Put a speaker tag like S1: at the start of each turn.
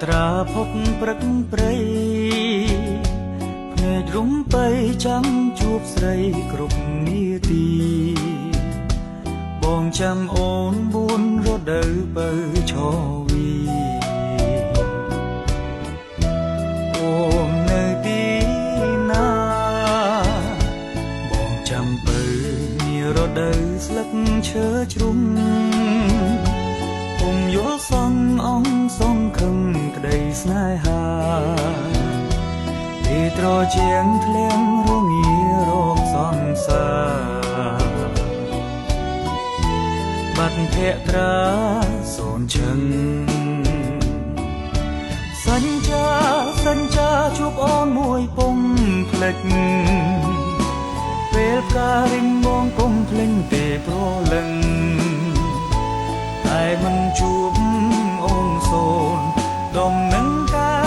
S1: ត្រាផុតព្រឹកព្រៃភ្នែករំបីចាំជួបស្រីគ្រប់នាទីបងចាំអូនបួនរដូវពៅឆវីអូននៅទីណាបងចាំពៅនារដូវស្លឹកឈើជ្រុំពុំយល់សងអងសងខឹងក្តីស្នេហាទីត្រជាងធ្លៀងរងារោគសង្សារបាត់ភក្ត្រាសូនឈឹងសញ្ចាសញ្ចាជួបអូនមួយពុំភ្លេចពេលផ្ការិញបងពុំភ្លេញទេប្រលឹងតែមិនជួបអូនសូនដុំនឹងកែ